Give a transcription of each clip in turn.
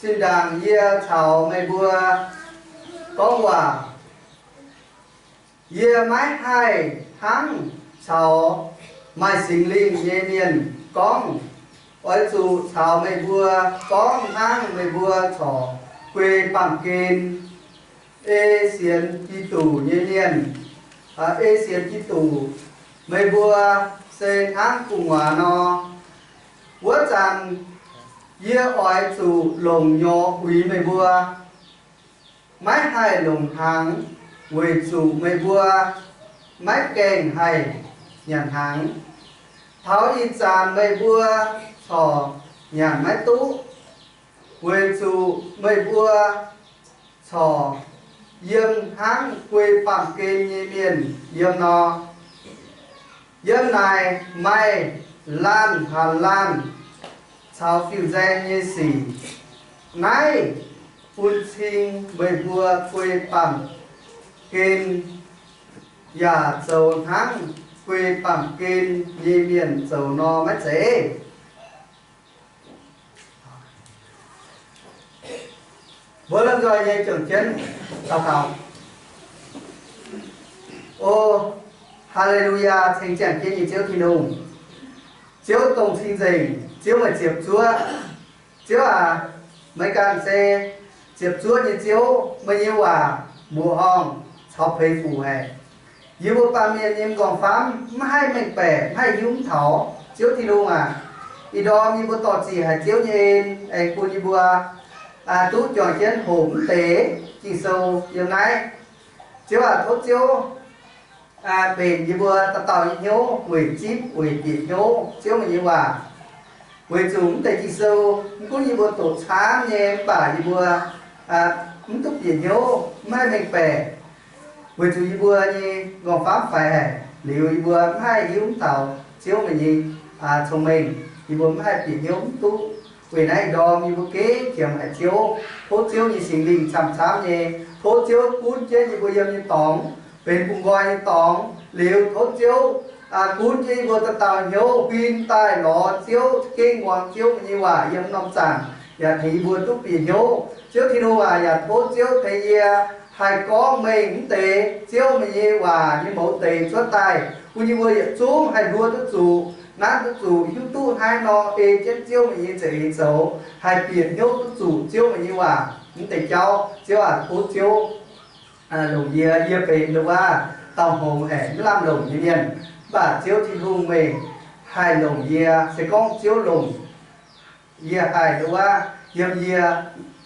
Zinh ndaangc yie caux meih mbuo gorngv waac, yie maiv haih hnangv caux maaih Singx Lingh nyei mienh gorngv. Oix zuqc caux meih mbuo gorngv hnangv meih mbuo corc guei baamh gen ei sienx Giduc nyei mienh, ei sienx Giduc, meih mbuo se hnangv gu'nguaaz nor. Wuov zanc yie oix zuqc longc nyorx uix meih mbuo, maiv haih longc hnaangx, weic zuqc meih mbuo maiv gaengh haih nyanc hnaangx. Taux ih zanc meih mbuo corc nyanc maiv duqv, weic zuqc meih mbuo corc yiem hnangv guei baamh gen nyei mienh yiem nor. Yiem naaic maaih laanh haanx laanh caux fiuv-nzaeng nyei sic. Naaiv bun cing meih mbuo guei baamh gen yaac zoux hnangv guei baamh gen nyei mienh zoux nor, maiv zeiz? Mbuo lomh nzoih nyei juangc jienv daux gaux. O, haa-le-lu-yaa, ceng ziangh jienv nyei Ziouv Tin-Hungh, Ziouv dongh cing-nzengc, Ziouv meih ziepc zuoqv. Ziouv aac, meih ganh se ziepc zuoqv nyei Ziouv, meih nyei waac mbuoqc horngh caux peix fuc haic. Yie mbuo baamh mienh nyei m'nqorngv-famv mv haih mengh baeqc, mv haih hiuv mv taux. Ziouv Tin-Hungh aac, ih ndorm yie mbuo dorh zic haic Ziouv nyei en, aengx bun yie mbuo duqv juangc jienv hoqc mv deix Ging-Sou yiem naaiv. Ziouv aac, tov Ziouv mbenc yie mbuo dauh dauh nyei hnyouv weic zipv weic bieqc hnyouv Ziouv meih nyei waac. Weic zuqc mv deix Ging-Sou mv gunv yie mbuo doqc camv nyei, mv baac yie mbuo mv duqv bieqc hnyouv, mv haih mengh baeqc, weic zuqc yie mbuo nyei m'nqorngv-famv faix haic liuz, yie mbuo mv haih hiuv mv taux Ziouv meih nyei cong-mengh. Yie mbuo mv haih bieqc hnyouv mv duqv. Weic naaiv ih ndorm yie mbuo gengh qiemx haic Ziouv. Tov Ziouv nyei Singx Lingh camv-camv nyei, tov Ziouv gunv jienv yie mbuo yiem nyei dorngx, benx bungx nqoi nyei dorngx liuz, tov Ziouv gunv jienv yie mbuo dauh dauh hnyouv huin daaih lorz Ziouv, gengh muangx Ziouv meih nyei waac yiem norm zanc, yaac tengx yie mbuo duqv bieqc hnyouv. Ziouv Tin-Hungh aac, yaac tov Ziouv tengx yie haih gorngv mengh mv deix Ziouv meih nyei waac nyei mouz deix cuotv daaih bun yie mbuo yietc zungv haih hluo duqv zuqc, nanv duqv zuqc, hiuv duqv hnangv nor ei jienv Ziouv meih nyei za'eix zoux, haih bieqc hnyouv duqv zuqc Ziouv meih nyei waac mv deix jauv. Ziouv aac, tov Ziouv longc yie, yie benx ndongc wuov dauh hngongx haic, mv lamh longc nyei mienh, mv baac Ziouv Tin-Hungh meih haih longc yie. Se gorngv Ziouv longc yie haih ndongc wuov yiem yie,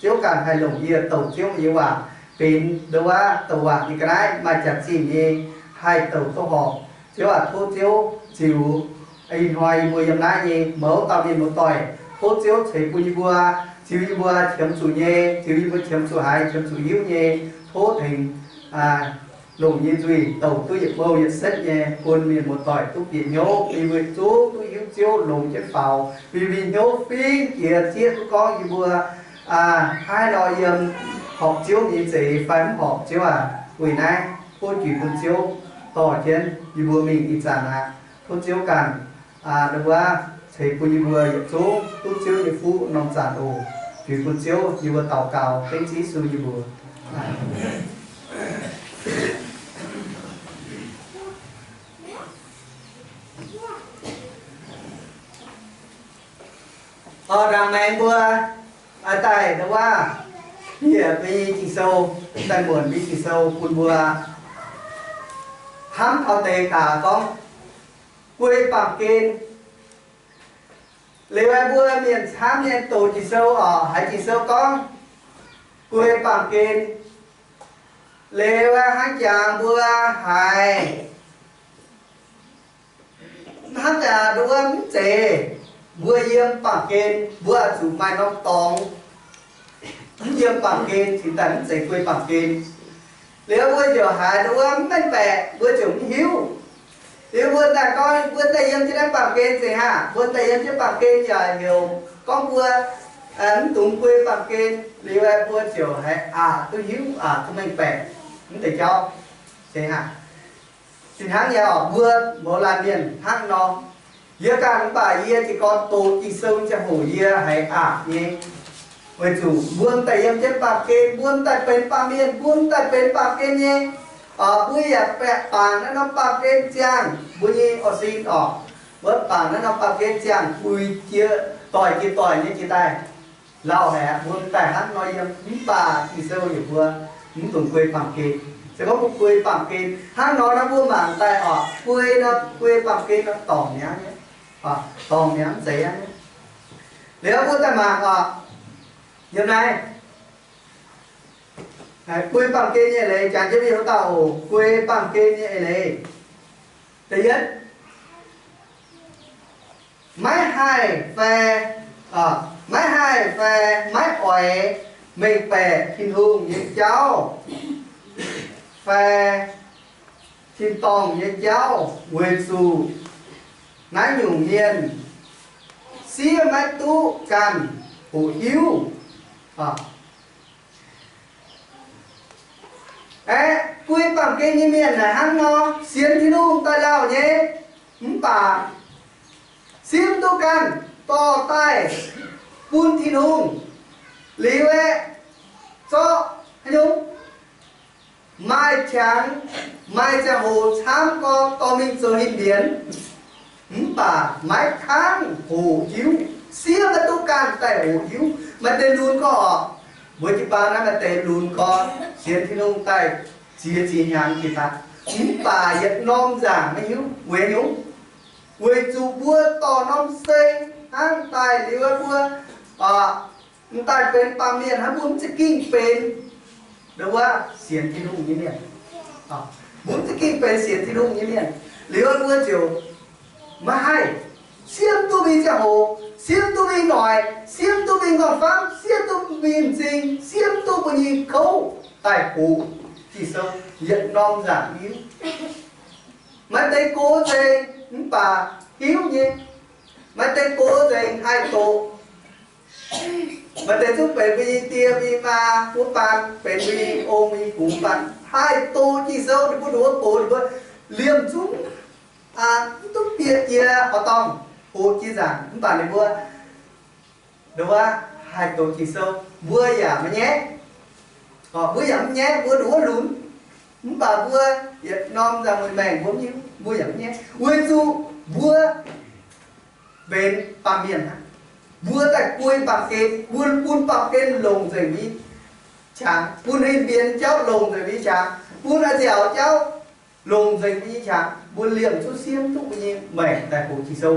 Ziouv ganh haih longc yie douc Ziouv meih nyei waac benx ndongc wuov douc waac nyei ga'naaiv maaih jaax-zinh nyei, haih douc duqv horpc. Ziouv aac, tov Ziouv ziux ih hnoi yie mbuo yiem naaiv nyei mouz dauh mienh muoz-doic. Tov Ziouv ceix bun yie mbuo, ziux yie mbuo qiemx zuqc nyei, ziux yie mbuo qiemx zuqc haiz, qiemx zuqc hiuv nyei. Tov tengx longc nyei nzuih douc duqv yietc bouh yietc setv nyei bun mienh muoz-doic duqv bieqc hnyouv, bun yie mbuo zungv duqv hiuv Ziouv longx jienv faaux, bun yie mbuo hnyouv fingx jiex zieqv duqv gorngv yie mbuo haaix nor yiem horpc Ziouv nyei za'eix fai mv horpc. Ziouv aac, weic naaiv tov juix bun Ziouv dorh jienv yie mbuo mingh ih zanc aqv. Tov Ziouv ganh ndongc wuov ceix bun yie mbuo yietc zungv duqv Ziouv nyei fuqv norm zanc oc. Juix bun Ziouv, yie mbuo daux gaux dengv Ziouv Yesu nyei mbuox. Ndaangc maengx mbuo daaih ndongc wuov bieqc mbuo nyei Ging-Sou, daaih muonc mbuo nyei Ging-Sou bun mbuo hnamv taux deix gaax gorngv guei baamh gen. Liuz aeqv, mbuo mienh camv nyei doqc Ging-Sou oc, haiz Ging-Sou gorngv guei baamh gen. Liuz aeqv, hnangv jangx mbuo haiz hnangv jangx nduov mv zeiz mbuo yiem baamh gen, mbuo zuqc maaih norm dorngx mv yiem baamh gen cingx daaih mv zeiz guei baamh gen. Liuz mbuo ziouc haiz nduov mv mengh baeqc, mbuo ziouc mv hiuv. Liuz mbuo daaih gorngv mbuo daaih yiem jienv naaiv baamh gen nzengc aqv, mbuo daaih yiem jienv baamh gen yaac heuc gorngv mbuo mv dungx guei baamh gen. Liuz aeqv, mbuo ziouc haiz aqc duqv hiuv, aqc duqv mengh baeqc mv deix jauv. Fih hnangv nyei oc, mbuo mouz laanh mienh hnangv nor. Yie ganh mv baac yie jiez gorn doqc Ging-Sou ziangh hoc yie haiz aqc nyei. Weic zuqc mbuo m'daaih yiem jienv baamh gen, mbuo m'daaih benx baamh mienh, mbuo m'daaih benx baamh gen nyei. Mbuo yaac bangc naaiv norm baamh gen ziangh mbuo nyei orv sin oc. Mbuo bangc naaiv norm baamh gen ziangh bui jiex doic jiex doic nyei jiex daaih. Lauh haic aqv, mbuo m'daaih hnangv nor yiem, mv baac Ging-Sou heuc mbuo mv dungx guei baamh gen. Se gorngv mbuo guei baamh gen hnangv nor nor, mbuo mangc daaih oc, guei nor, guei baamh gen nor dorngc mi'aqv, dorngc mi'aqv, mv zeiz aqv. Liuz mbuo daaih mangc oc, yiem naaiv guei baamh gen nyei eix leiz, jangx jienv mbuo heuc dauh oc, guei baamh gen nyei eix leiz. Da'yietv, maiv haih fai, maiv haih fai maiv oix mengh baeqc Tin-Hungh nyei jauv fai tin-dorngh nyei jauv, weic zuqc naaiv nyungc mienh siev maiv duqv ganh hoqc hiuv. Aeqv, guei baamh gen nyei mienh naaic hnangv nor, sienx Tin-Hungh daaih lauh nyei, mv baac siev mv duqv ganh dorh daaih bun Tin-Hungh. Liuz aeqv, zorqv haaix nyungc maaih qangx, maaih ziangh hoc camv gorx dorh mingh zoux hin-mbienx, mv baac maiv kangv hoqc hiuv, siev maiv duqv ganh daaih hoqc hiuv. Maaih deix lunx gorx oc, mbuo jiu-baang naaiv maaih deix lunx gorx sienx Tin-Hungh daaih ziex ziex hnyangx jiex daaih, mv baac yietc norm nzaangc maiv hiuv. Weic nyungc, weic zuqc mbuo dorh norm sei hnangv daaih liuz mbuo m'daaih benx baamh mienh hnangv, mbuo mv za'gengh benx ndongc wuov sienx Tin-Hungh nyei mienh. Mbuo mv za'gengh benx sienx Tin-Hungh nyei mienh, liuz mbuo ziouc maiv haih, siev mv duqv mingh ziangh hoc, siev mv duqv mingh noic, siev mv duqv mingh nqorngv-famv, siev mv duqv mingh m'zing, siev mv duqv mbuo nyei kouv daaih hoqc Ging-Sou yietc norm nzaangc hiuv. Maaih deix gox nzengc mv baac hiuv nyei. Maaih deix gox nzengc haih doqc. Maaih deix zungv benx mbuo nyei die mbuo nyei maa wuov baan, benx mbuo nyei ong mbuo nyei gux baan, haih doqc Ging-Sou, ninh mbuo ndongc wuov gox ninh mbuo liemh zungv mv duqv bieqc jiex horqc dorngh, hoqc jiex nzaangc, mv baac ninh mbuo ndongc wuov haih doqc Ging-Sou, mbuo yaac maiv nyaiv. Mbuo yaac mv nyaiv, mbuo nduov lunx. Mv baac mbuo yietc norm nzangc-mueiz maengc mbuo mv hiuv, mbuo yaac mv nyaiv, weic zuqc mbuo benx baamh mienh aqv. Mbuo daaih guei baamh gen, mbuo bun baamh gen longc nzengc mbuo nyei qangx, bun heh mbienx jauv longc nzengc mbuo nyei qangx, bun a'nziaauc jauv longc nzengc mbuo nyei qangx, mbuo liemh zuqc siemv duqv mbuo nyei maengc daaih hoqc Ging-Sou,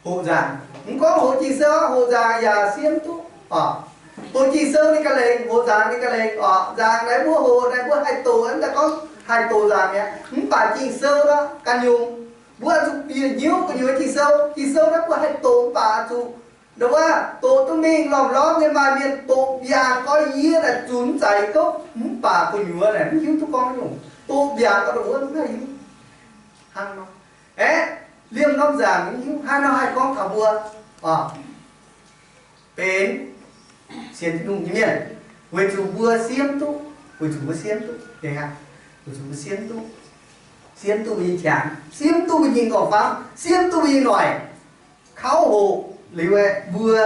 hoqc nzaangc. Mv gorngv hoqc Ging-Sou, hoqc nzaangc yaac siemv duqv oc. Hoqc Ging-Sou ninh ga'lengc, hoqc nzaangc ninh ga'lengc oc. Nzaangc naaiv mbuo hoqc naaiv mbuo haih doqc, mv daaih gorngv haih doqc nzaangc mi'aqv. Mv baac Ging-Sou nor ganh nyungc, mbuo oix zuqc bieqc hnyouv gu'nyuoz Ging-Sou. Ging-Sou naaiv mbuo haih doqc, mv baac oix zuqc nduov wuov doqc duqv mingh lormh lormh nyei. Maaih mienh doqc mbiaangc gorx, yie naaic zunc zaic gouv, mv baac gu'nyuoz naaic mv hiuv duqv gorngv nyungc. Doqc mbiaangc gorx, nduov wuov mv haih hiuv hnangv nor. Aeqv, liemh norm nzaangc mv hiuv hnangv nor haih gorngv taux mbuo oc, benx sienx Tin-Hungh nyei mienh, weic zuqc mbuo siemv duqv, weic zuqc mbuo siemv duqv, weic zuqc mbuo siemv duqv, siemv duqv mbuo nyei qangx, siemv duqv mbuo nyei nqorngv-famv, siemv duqv mbuo nyei noic. Kauv hoqc liuz aeqv, mbuo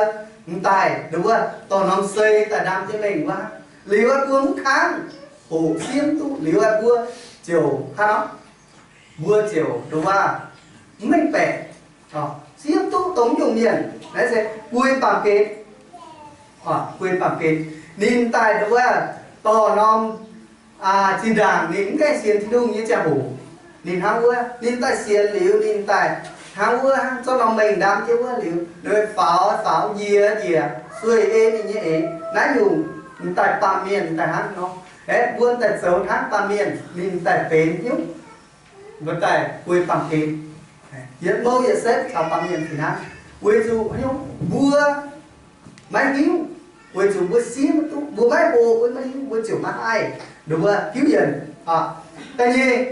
m'daaih nduov wuov dorh norm sei daaih ndaam jienv mengh wuov, liuz aeqv mbuo mv kangv, hoqc siemv duqv liuz aeqv mbuo ziouc hnangv nor, mbuo ziouc nduov wuov mv mengh baeqc, siemv duqv dongh nyungc mienh naaiv se guei baamh gen, guei baamh gen. Ninh daaih nduov wuov dorh norm zinh ndaangc ninh mv gaengh sienx Tin-Hungh nyei ziangh hoc, ninh hnangv wuov, ninh daaih sienx liuz, ninh daaih hnangv wuov, zorqv norm mengh ndaam jienv wuov liuz, ninh faaux, faaux njiec njiec, sueih ei ninh nyei eix. Naaiv nyungc m'daaih baamh mienh daaih hnangv nor. Aeqv, mbuo daaih zoux hnangv baamh mienh, ninh daaih benx hnyouv, mbuo daaih guei baamh gen. Yietc mouh yietc setv caux baamh mienh fih hnangv, weic zuqc hnyouv mbuo maiv hiuv, weic zuqc mbuo siemv duqv, mbuo maiv hoqc, mbuo maiv hiuv, mbuo ziouc maiv haih nduov hiuv yienc. Da'nyeic,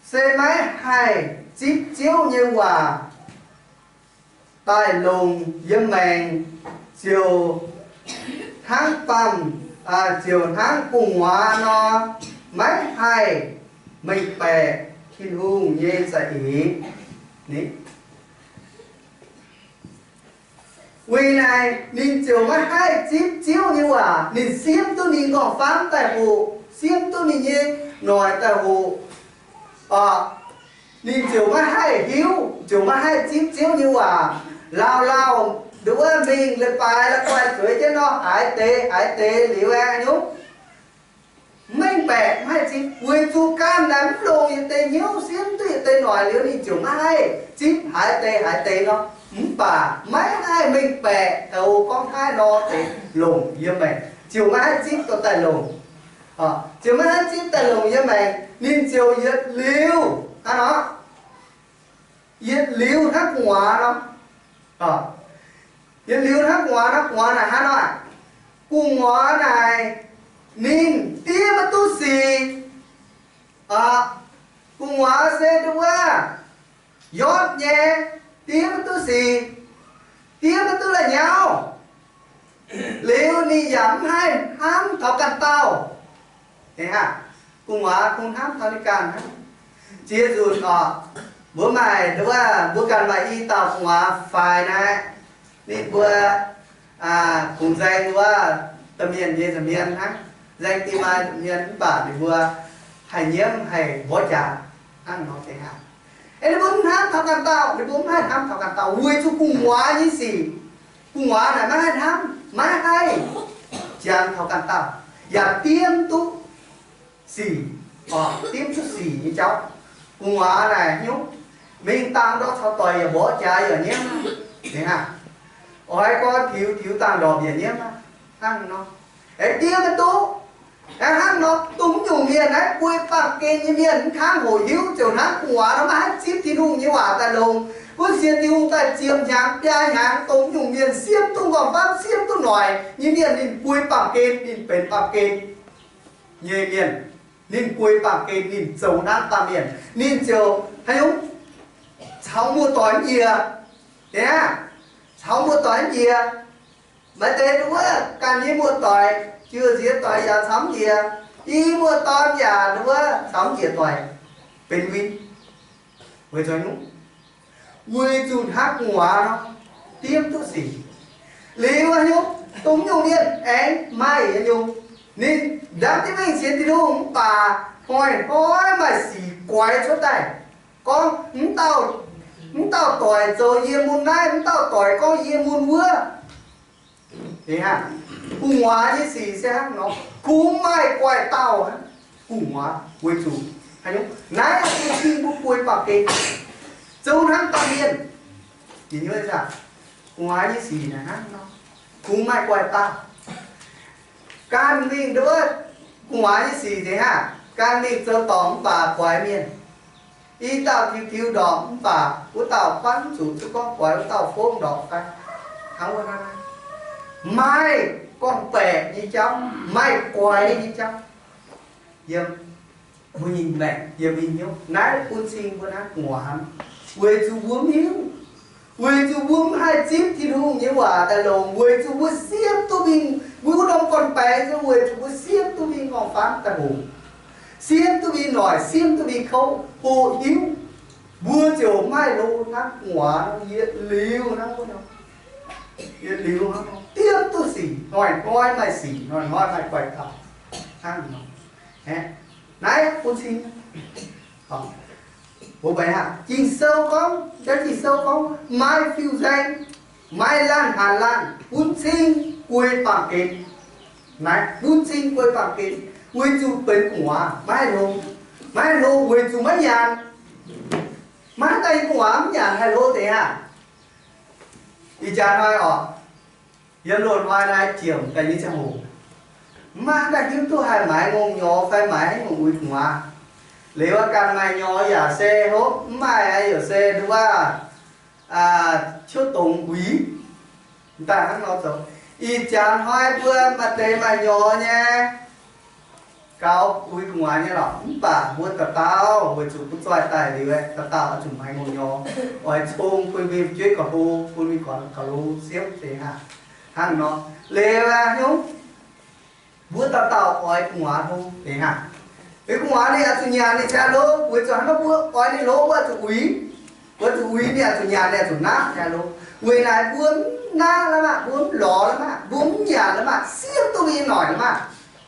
se maiv haih zipv Ziouv nyei waac daaih longc yiem maengc, ziouc hnangv baamh, ziouc hnangv gu'nguaaz nor, maiv haih mengh baeqc Tin-Hungh nyei za'eix. Weic naaic ninh ziouc maiv haih zipv Ziouv nyei waac. Ninh siemv duqv ninh nqorngv-famv daaih hoqc, siemv duqv ninh nyei noic daaih hoqc, ninh ziouc maiv haih hiuv, ziouc maiv haih zipv Ziouv nyei waac. Lauh lauh nduov wuov mingh leiz-baaix la'guaih zueiz jienv nor, haiz deix haiz deix liuz aeqv, nyungc mv mengh baeqc, maiv haih zipv, weic zuqc ganh naaic mv longc yietc deix hnyouv, siemv duqv yietc deix noic liuz ninh ziouc maiv haih zipv, haiz deix haiz deix nor. Mv baac maiv haih mengh baeqc, dongh gorngv haaix nor deix longc yiem maengc, ziouc maiv haih zipv dorh daaih longc. Ziouc maiv haih zipv daaih longc yiem maengc, ninh ziouc yietc liuz hnangv nor, yietc liuz hnangv gu'nguaaz nor. Yietc liuz hnangv gu'nguaaz nor, gu'nguaaz naaic hnangv nor, gu'nguaaz naaic ninh diev maiv duqv sic. Gu'nguaaz se nduov wuov, yortv nyei, diev maiv duqv sic, diev maiv duqv la'nyauv. Liuz ninh yaac mv haih hnamv taux ganh dauh. Gu'nguaaz kungx hnamv taux ninh ganh hnangv. Ziex nzunc oc, mbuo maaih nduov wuov, mbuo ganh maaih i dauh gu'nguaaz faix naaiv. Ninh mbuo kungx nzaeng wuov domh mienh nyei nza'hmien hnangv, nzaeng diex maaih nza'hmien mv baac ninh mbuo haih nyiemv haih mborqv jaax hnangv nor deix hnangv. Ninh mbuo mv hnamv taux ganh dauh, ninh mbuo mv haih hnamv taux ganh dauh weic zuqc gu'nguaaz nyei sic. Gu'nguaaz naaic maiv haih hnamv, maiv haih jangx taux ganh dauh, yaac diev mv duqv sic, diev mv duqv sic nyei jauv. Gu'nguaaz naaic hnyouv mingh dangh ndortv caux doic yaac mborqv jaax yaac nyiemv aqv. Oix gorx tiux tiux dangh ndorpc yaac nyiemv aqv. Hnangv nor, aengx diev maiv duqv. Hnangv nor, dongh mv nyungc mienh naaiv guei baamh gen nyei mienh mv kangv hoc hiuv, ziouc hnangv gu'nguaaz nor maiv haih zipv Tin-Hungh nyei waac daaih longc. Gunv sienx Tin-Hungh daaih ziepc hnyangx biaa hnyangx, dongh mv nyungc mienh siemv duqv nqorngv-famv, siemv duqv noic nyei mienh, ninh guei baamh gen, ninh benx baamh gen nyei mienh. Ninh guei baamh gen, ninh zoux hnangv baamh mienh, ninh ziouc haaix nyungc caux muoz-doic njiec. Aa, caux muoz-doic njiec. Maaih deix nduov wuov ganh nyei muoz-doic, jiex nziex doic yaac caux njiec. I muoz-dorn yaac nduov wuov caux njiec doic, benx win. Weic zuqc haaix nyungc? Weic zuqc hnangv gu'nguaaz nor, diev mv duqv sic. Liuz haaix nyungc? Dongh nyungc mienh aengx maaih yietc nyungc, ninh ndaamv jienv mingh sienx Tin-Hungh mv baac hnoi-hnoi maaih sic guaix cuotv daaih, gorngv mv dauh, mv dauh doic zoux yie mun naaiv, mv dauh doic gorngv yie mun wuov. Gu'nguaaz nyei sic se hnangv nor, kungx maaih guaix dauh gu'nguaaz weic zuqc naaiv bun cing mbuo bueix baamh gen, zoux hnangv baamh mienh. Gu'nguaaz nyei sic hnangv nor, kungx maaih guaix dauh. Ganh mingh nduov gu'nguaaz nyei sic deix hnangv, ganh mingh zoux dorngc mv baac guaix mienh. I dauh tiux tiux ndorpc mv baac wuov dauh fai mv zuqc zuqc gorngv guaix wuov dauh fongv ndorpc fai hnangv wuov naaiv, maaih gorngv-baeqc nyei jauv, maaih guaix nyei jauv yiem mbuo nyei maengc, yiem mbuo nyei hnyouv. Naaiv bun cing mbuo naaiv gu'nguaaz, weic zuqc mbuo mv hiuv, weic zuqc mbuo mv haih zipv Tin-Hungh nyei waac daaih longx, weic zuqc mbuo siemv duqv mingh, mbuo wuov norm gorn-baengx, weic zuqc mbuo siemv duqv mingh gorngv-famv daaih hoqc, siemv duqv mingh noic, siemv duqv mingh kouv, hoqc hiuv, mbuo ziouc maiv lo hnangv gu'nguaaz yietc liuz hnangv wuov nor, yietc liuz hnangv nor, diemv duqv sic, hnoi-hnoi maaih sic, hnoi-hnoi maaih guaix dauh hnangv nor. Naaiv bun cing, mbuo Ging-Sou gorngv, Ging-Sou gorngv maaih fiuv-saeng, maaih laanh hanc laanh bun cing guei baamh gen. Naaiv bun cing guei baamh gen, weic zuqc benx gu'nguaaz maiv haih hlo, maiv haih hlo weic zuqc maiv nyanc. Maiv daaih gu'nguaaz mv nyanc haih hlo deix aqv. Ih jaax hnoi oc, yiem loz-hnoi naaiv jiex daaih nyei ziangh hoc, mv maaih daaih hiuv duqv haih maaiz ngongh nyorx fai maaiz haaix nyungc uix gu'nguaaz. Liuz ganh maaih nyorx yaac se hopv, mv maaih yaac se nduov ciouv dongz uix. Daaih hnangv nor zoux. Ih jaax hnoi mbuo maaih deix maaih nyorx nyei, gaux uix gu'nguaaz nyei lorqc. Mv baac mbuo dauh dauh weic zuqc butv zoih daaih liuz, dauh dauh oix zuqc maaiz ngongh nyorx, oix cong bun mingh fu'jueiv gauh hlo, bun mingh gorx gauh hlo siepv deix hnangv. Hnangv nor, liuz aqv nyungc, mbuo dauh dauh oix gu'nguaaz hlo deix hnangv. Gu'nguaaz ninh oix zuqc nyanc ninh cingx hlo, weic zuqc hnangv nor mbuo oix ninh hlo mbuo oix zuqc uix. Mbuo zuqc uix ninh oix zuqc nyanc ninh oix zuqc naqv cingx hlo. Weic naaiv mbuo mv naqv la'maah, mbuo mv lorz la'maah, mbuo mv nyanc la'maah, siepv duqv mbuo nyei noic la'maah.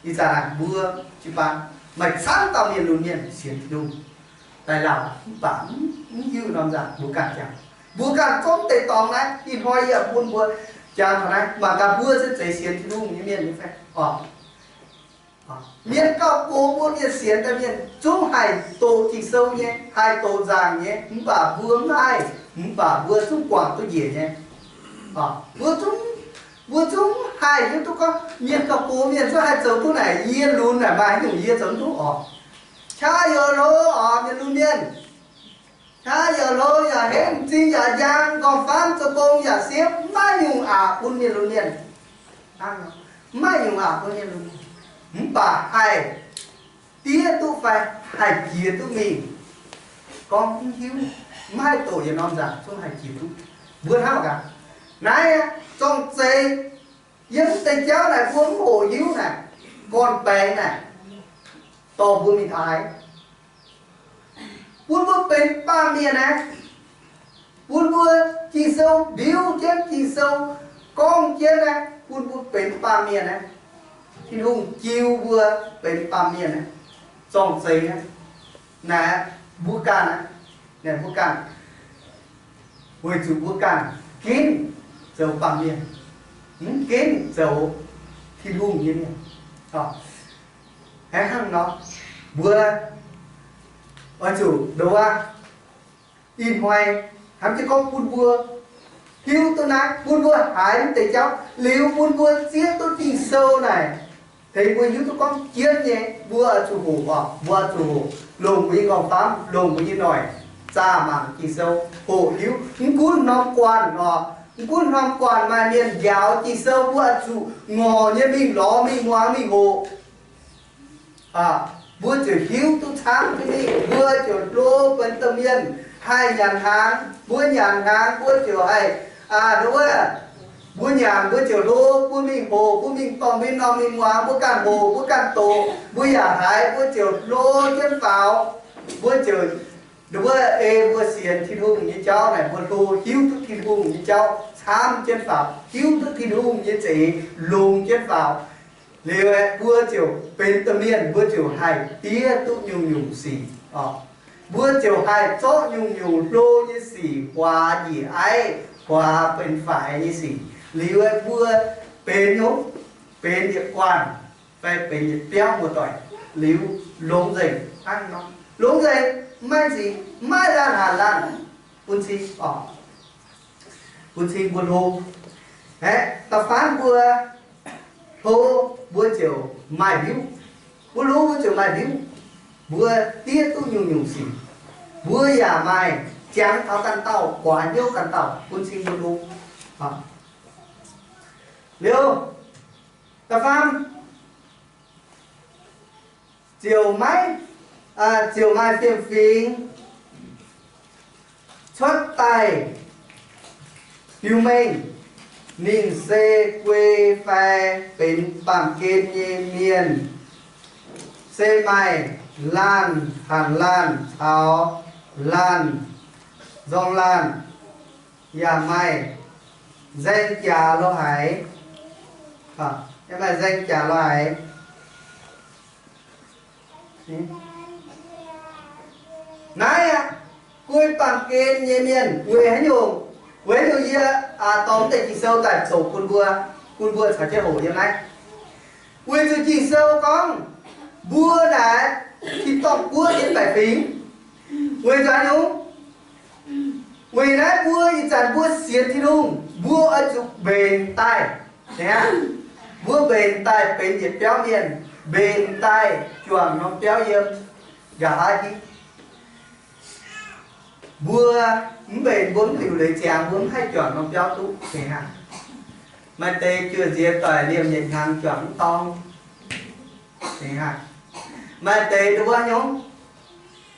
Ih zanc naaic mbuo jiu-baang maaih camv dauh mienh lunx mienh sienx Tin-Hungh daaih lauh, mv baac mv hiuv norm nzangc mbuo ganh jangx. Mbuo ganh zungv deix dorngx naaiv, ih hnoi yie bun mbuo jangx taux naaiv, mangc gaax mbuo se zeiz sienx Tin-Hungh nyei mienh nyei fai oc. Mienh gauh gox mbuo mienh sienx daaih mienh zungv haih doqc Ging-Sou nyei, haih doqc nzaangc nyei, mv baac mbuo mv haih, mv baac mbuo zungv guangc duqv njiec nyei. Mbuo zungv, mbuo zungv haih hiuv duqv gorngv mienh gauh gox mienh zungv haih zoux duqv naaic, yie lunx naaic maaih haaix nyungc yie zoux mv duqv oc. Qaqv yaac hlo oc, mienh lunx mienh. Qaqv yaac hlo yaac henv, m'zing yaac njang, gorngv-famv zoux gong yaac siepv, maiv nyungc aqc bun mienh lunx mienh. Maiv nyungc aqc bun mienh lunx mienh. Mv baac haih diev duqv fai haih jiex duqv mingh, gorngv mv hiuv, mv haih doqc yietc norm nzangc zungv haih jiex duqv. Mbuo hnangv gaax. Naaiv zorng-zeiz yiem deix jauv naaic mbuo mv hoqc hiuv naaic, gorn-baengx naaic dorh mbuo mingh taux haaix, bun mbuo benx baamh mienh naaiv, bun mbuo Ging-Sou ndiuv jienv, Ging-Sou gorngv jienv naaiv, bun mbuo benx baamh mienh naaiv, Tin-Hungh jiu mbuo benx baamh mienh naaiv, zorng-zeiz naaiv, naaiv mbuo ganh naaiv, naaiv mbuo ganh, weic zuqc mbuo ganh ginv zoux baamh mienh, mv ginv zoux Tin-Hungh nyei mienh. Hnangv nor, mbuo oix zuqc nduov, ih hnoi hnamv jienv gorngv bun mbuo hiuv duqv naaiv, bun mbuo haiz mv deix jauv liuz, bun mbuo zieqv duqv Ging-Sou naaic, tengx mbuo hiuv duqv gorngv jienv nyei, mbuo oix zuqc hoqc oc, mbuo oix zuqc hoqc, longc mbuo nyei gorngv-famv, longc mbuo nyei noic, zaah mangc Ging-Sou, hoqc hiuv. Mv gunv norm guanh oc, mv gunv norm guanh maaih mienh njaaux Ging-Sou, mbuo oix zuqc ngorc nyei mingh lorz mingh muangx mingh hoqc. Mbuo ziouc hiuv duqv camv jienv mingh, mbuo ziouc hlo benx domh mienh, haih nyanc hnaangx. Mbuo nyanc hnaangx mbuo ziouc haih, aa, nduov, mbuo nyanc mbuo ziouc hlo, mbuo mingh hoqc, mbuo mingh dorh mbuo nyei norm mingh muangx, mbuo ganh hoqc, mbuo ganh doqc, mbuo yaac haiz, mbuo ziouc hlo jienv faaux. Mbuo ziouc, nduov, ei mbuo sienx Tin-Hungh nyei jauv naaic, mbuo hlo hiuv duqv Tin-Hungh nyei jauv. camv jienv faaux, hiuv duqv Tin-Hungh nyei za'eix longx jienv faaux. Liuz aeqv, mbuo ziouc benx domh mienh, mbuo ziouc haih diev duqv nyungc-nyungc sic oc. Mbuo ziouc haih zorqv nyungc-nyungc hlo nyei sic, huaax njiec aiv, huaax benx faix nyei sic. Liuz aeqv, mbuo benx nyungc, benx yietc guanh fai benx yietc biauv muoz-doic, liuz longx nzengc hnangv nor. Longx nzengc, maiv nziex, maiv laanh hanc laanh bun cing oc, bun cing mbuo hlo. Aeqv, da'faanh mbuo hlo, mbuo ziouc maaih hiuv. Mbuo hlo, mbuo ziouc maaih hiuv. Mbuo diev duqv nyungc-nyungc sic. Mbuo yaac maaih jangx taux ganh dauh, guaax hnyouv ganh dauh, bun cing mbuo hlo. Liuz, da'faanh ziouc maiv, ziouc maaih fiem-fingx cuotv daaih biux mengh, ninh se guei fai benx baamh gen nyei mienh, se maaih laanh hanc laanh caux laanh nzorng laanh, yaac maaih nzaeng jaax lo haic, yaac maaih nzaeng jaax lo haic. Naaiv aqv, guei baamh gen nyei mienh weic haaix nyungc? Weic haaix nyungc yie dorh mv deix Ging-Sou daaih zoux bun mbuo, bun mbuo caux jienv hoqc yiem naaiv? Weic zuqc Ging-Sou gorngv mbuo naaic tin-dorngh guoqv nyei baeqc fingx. Weic zuqc haaix nyungc? Weic naaiv mbuo ih zanc mbuo sienx Tin-Hungh, mbuo oix zuqc mbenc daaih. Mbuo mbenc daaih benx yietc biauv mienh, mbenc daaih juangc norm biauv yiem nqa'haav hingv. Mbuo mv mbenc, mbuo mv liuc leiz ziangx, mbuo mv haih juangc norm biauv duqv. Maaih deix juoz nziex doic liemh yietc hnyangx juangc mv dorng. Maaih deix nduov nyungc,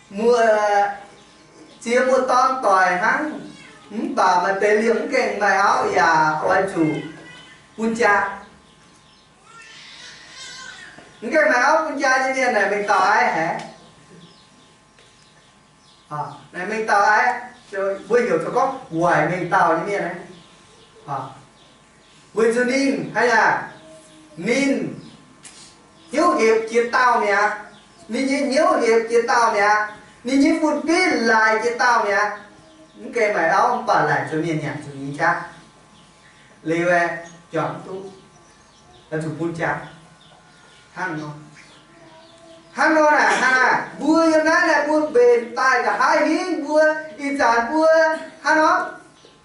muoz, ziex muoz-dorn doic hnangv, mv baac maaih deix liemh mv gaengh maaih auv yaac oix zuqc bun jaa. Mv gaengh maaih auv bun jaa nyei mienh naaic mengh dauh aiv haic. Naaic mengh dauh aiv, mbuo heuc zoux gorngv waaic mengh dauh nyei mienh. Weic zuqc ninh haaix aac, ninh hnyouv hepc jiex dauh mi'aqv. Ninh nyei hnyouv hepc jiex dauh mi'aqv. Ninh nyei fun-fim laaic jiex dauh mi'aqv. Mv gaengh maaih auv mv baac laaic zuqc mienh nyanc zuqc nyei qaqv. Liuz aeqv, juangc mv duqv, zuqc bun jaa. Hnangv nor, hnangv nor naaic, hnangv naaic, mbuo yiem naaiv naaic mbuo mbenc daaih nqa'haav hingv mbuo, ih zanc mbuo hnangv nor,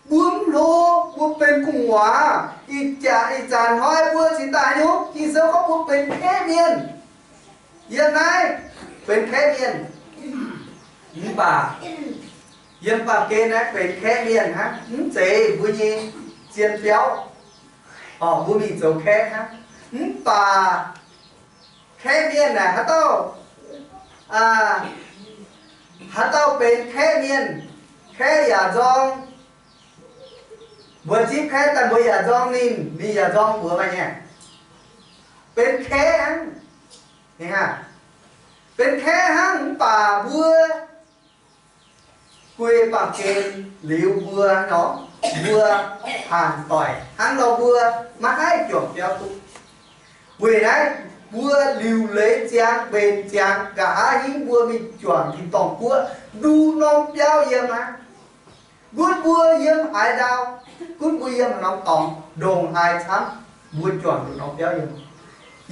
mbuo mv hlo, mbuo benx gu'nguaaz, ih jaax ih zanc hnoi mbuo cingx daaih nyungc, Ging-Sou gorngv mbuo benx kaeqv mienh. Yiem naaiv benx kaeqv mienh, mv baac yiem baamh gen naaiv benx kaeqv mienh hnangv, mv zeiz mbuo nyei zien biauv. Orqc, mbuo mingh zoux kaeqv hnangv. Mv baac kaeqv mienh naaic haaix dauh, haaix dauh benx kaeqv mienh, kaeqv yaac nzorng. Mbuo zipv kaeqv daaih mbuo yaac nzorng ninh, ninh yaac nzorng mbuo, mv baac nyei, benx kaeqv hnangv. Benx kaeqv hnangv mv baac mbuo guei baamh gen liuz mbuo nor, mbuo hanc doic hnangv nor mbuo maiv haih juangc biauv duqv. Weic naaiv mbuo liuc leiz ziangx, mbenc ziangx, nqa'haav hingv mbuo mingh juangc tin-dorngh guoqv nduqc norm biauv yiem aqv. Gunv mbuo yiem haaix ndau, gunv mbuo yiem haaix norm dorngx, ndongc haaix camv, mbuo juangc nduqc norm biauv yiem.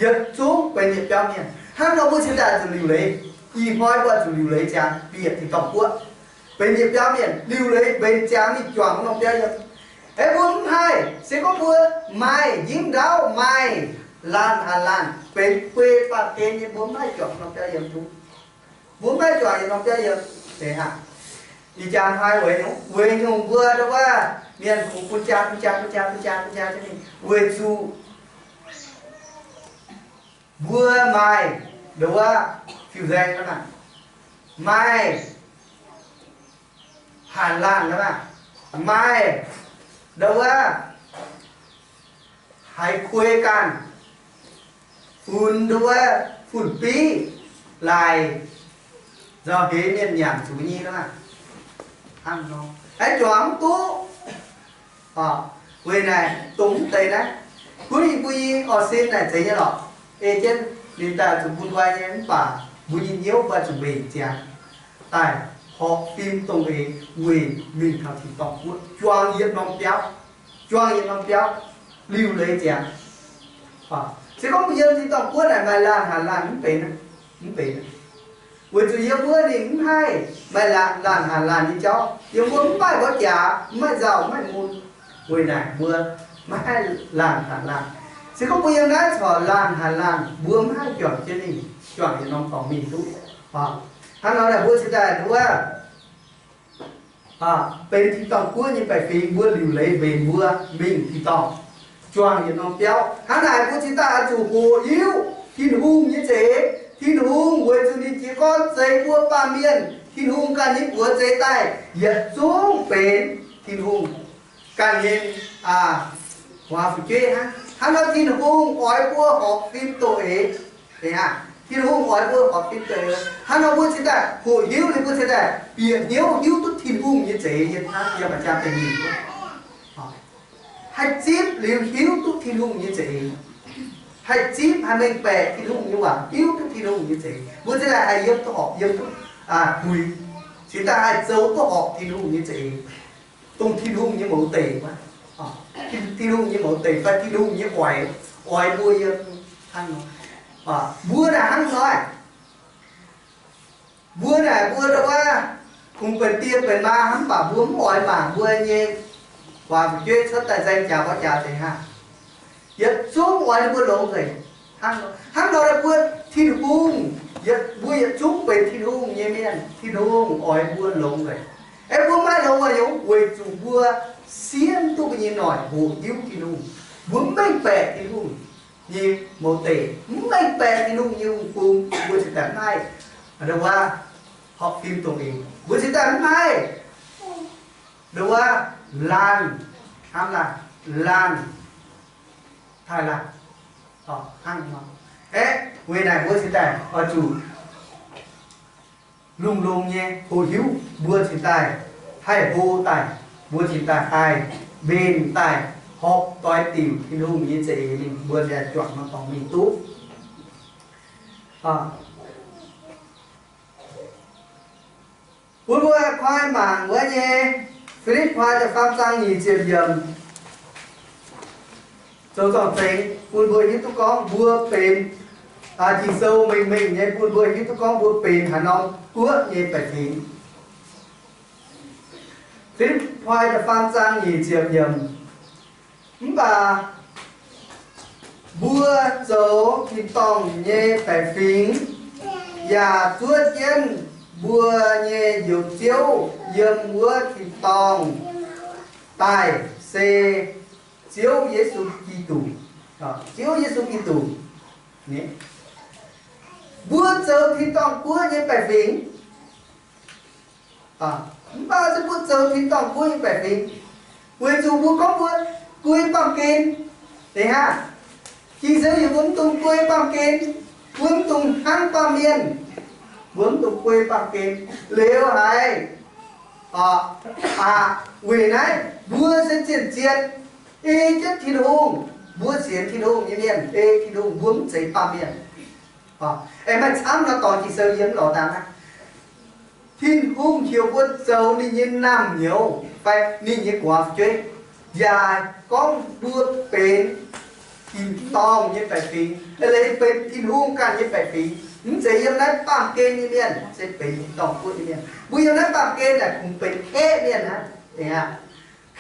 Yietc zungv benx yietc biauv mienh. Hnangv nor mbuo cingx daaih zuqc liuc leiz. Ih hnoi mbuo zuqc liuc leiz ziangx bieqc tin-dorngh guoqv, benx yietc biauv mienh, liuc leiz mbenc ziangx mingh juangc norm biauv yiem. Aeqv, mbuo mv haih, se gorngv mbuo maaih njimv ndaauv, maaih laanh hanc laanh, benx guei baamh gen nyei, mbuo mv haih juangc norm biauv yiem duqv. Mbuo mv haih juangc yietc norm biauv yiem. Ih jangx hnoi weic nyungc, weic nyungc mbuo ndo wuov mienh kungx bun jaa, bun jaa, bun jaa, bun jaa, bun jaa jienv mingh, weic zuqc mbuo maaih ndo wuov fiuv-nzaeng aqv, maaih hanc laanh aqv, maaih ndo wuov haiz kuei ganh, funx ndo wuov fun-biv laaic nzauh heix mienh nyanc zuqc nyei aqv. Hnangv nor, haiz juangc mv duqv. Weic naaic dongh mv deix naaiv, kuv ninh mbuo nyei orv sin naaic zeiz nyei lorqc. Ei jienv ninh daaih zuqc bun nqoi nyei, mv baac mbuo nyei hnyouv mbuo zuqc mbenc ziangx daaih horpc fim dongh eix weic mingh taux tin-dorngh guoqv, juang yietc norm biauv, juang yietc norm biauv, liuc leiz ziangx. Se gorngv mbuo yiem tin-dorngh guoqv naaic maaih laanh hanc laanh mv benx, mv benx. Weic zuqc yiem wuov ninh mv haih maaih laanh, laanh hanc laanh nyei jauv. Yiem wuov mv maaih mborqv jaax, mv maaih nzauh, mv maaih mun. Weic naaic mbuo maiv haih laanh hanc laanh. Se gorngv mbuo yiem naaiv corc laanh hanc laanh, mbuo mv haih juangc jienv mingh, juangc yietc norm dorngx mingh duqv. Hnangv nor naaic mbuo cingx daaih nduov benx tin-dorngh guoqv nyei baeqc fingx, mbuo liuc leiz mbenc mbuo mingh tin-dorngh, juangc yietc norm biauv. Hnangv naaic mbuo cingx daaih oix zuqc hoqc hiuv Tin-Hungh nyei za'eix. Tin-Hungh weic zuqc ninh jiez gorn zeix mbuo baamh mienh, Tin-Hungh ganh nyei buoz zeix daaih yietc zungv benx Tin-Hungh ganh nyei guaax fu'jueiv hnangv. Hnangv nor Tin-Hungh oix mbuo horpc fim doh eix. Tin-Hungh oix mbuo horpc fim doh eix. Hnangv nor mbuo cingx daaih hoqc hiuv liuz, mbuo cingx daaih bieqc hnyouv hiuv duqv Tin-Hungh nyei za'eix yiem hnangv yiem jaa deix mingh. Haih zipv liuz hiuv duqv Tin-Hungh nyei za'eix. Haih zipv, haih mengh baeqc Tin-Hungh nyei waac, hiuv duqv Tin-Hungh nyei za'eix. Mbuo cingx daaih haih yiem duqv horpc, yiem duqv puix, cingx daaih haih zoux duqv horpc Tin-Hungh nyei za'eix, dongh Tin-Hungh nyei mouz deic wuov. Tin-Hungh nyei mouz deic fai Tin-Hungh nyei oix, oix mbuo yiem hnangv nor. Mbuo naaic hnangv nor, mbuo naaic mbuo ndongc wuov kungx benx die benx maa hnangv, mv baac mbuo mv oix mangc mbuo nyei guaax fu'jueiv cuotv daaih nzaeng jaax mborqv jaax deix hnangv. Yietc zungv oix ninh mbuo longx nzengc. Hnangv nor, hnangv nor mbuo Tin-Hungh, mbuo yietc zungv benx Tin-Hungh nyei mienh, Tin-Hungh oix mbuo longx nzengc. Aeqv, mbuo maiv longx weic haaix nyungc? Weic zuqc mbuo siemv duqv mbuo nyei noic hoqc hiuv Tin-Hungh. Mbuo mv mengh baeqc Tin-Hungh nyei mouz deic, mv mengh baeqc Tin-Hungh nyei hungh bung, mbuo cingx daaih mv haih ndongc wuov horpc fim dongh eix. Mbuo cingx daaih mv haih ndongc wuov laanh, hnamv laanh, laanh, taaih laanh, hnangv nor. Aeqv, weic naaic mbuo cingx daaih oix zuqc lungh longx nyei hoqc hiuv, mbuo cingx daaih haih hlo daaih, mbuo cingx daaih haih mbenc daaih horpc doix-diuc Tin-Hungh nyei za'eix mingh, mbuo ziouc juangc norm dorngx mingh duqv. Bun mbuo koi mangc wuov nyei Fi^lipv^poi da'faam zaang nyic ziepc yiemc, zoux zorng-zengx bun mbuo hiuv duqv gorngv mbuo benx, Ging-Sou mengh mengh nyei bun mbuo hiuv duqv gorngv mbuo benx haaix norm guoqv nyei baeqc fingx. Fi^lipv^poi da'faam zaang nyic ziepc yiemc. Mv baac mbuo zoux tin-dorngh nyei baeqc fingx, yaac zuov jienv mbuo nyei Njoux Ziouv yiem wuov tin-dorngh daaih, se Ziouv Yesu Giduc. Ziouv Yesu Giduc. Mbuo zoux tin-dorngh guoqv nyei baeqc fingx. Mv baac se mbuo zoux tin-dorngh guoqv nyei baeqc fingx, weic zuqc mbuo gorngv mbuo guei baamh gen. Deix hnangv, Ging-Sou yaac mbuo mv dungx guei baamh gen, mbuo mv dungx hnangv baamh mienh, mbuo mv dungx guei baamh gen. Liuz haiz, aa, weic naaiv mbuo se zien-zien ei jienv Tin-Hungh, mbuo sienx Tin-Hungh nyei mienh ei Tin-Hungh, mbuo mv zeiz baamh mienh. Aengx maaih camv nor dorngx Ging-Sou yie mv lorz dangx aqv. Tin-Hungh heuc mbuo zoux ninh nyei naamh nyouz fai ninh nyei guaax fu'jueiv, yaac gorngv mbuo benx tin-dorngh nyei baeqc fingx, leiz benx Tin-Hungh ganh nyei baeqc fingx, mv zeiz yiem naaiv baamh gen nyei mienh, se benx tin-dorngh guoqv nyei mienh. Mbuo yiem naaiv baamh gen naaic kungx benx kaeqv mienh hnangv.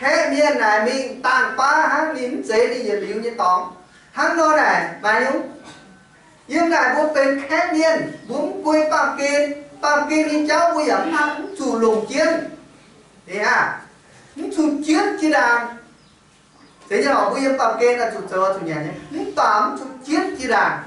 Kaeqv mienh naaic mingh dangh baav hnangv, ninh mv zeiz ninh yietc liuz nyei dorngx. Hnangv nor naaic maaih nyungc, yiem naaic mbuo benx kaeqv mienh, mbuo mv guei baamh gen, baamh gen nyei jauv mbuo yaac mv zuqc longc jienv. Aa, mv zuqc jienv jiex ndaangc. Zeiz nyei lorqc, mbuo yiem baamh gen oix zuqc zoux oix zuqc nyanc nyei, mv baac mv zuqc jienv jiex ndaangc.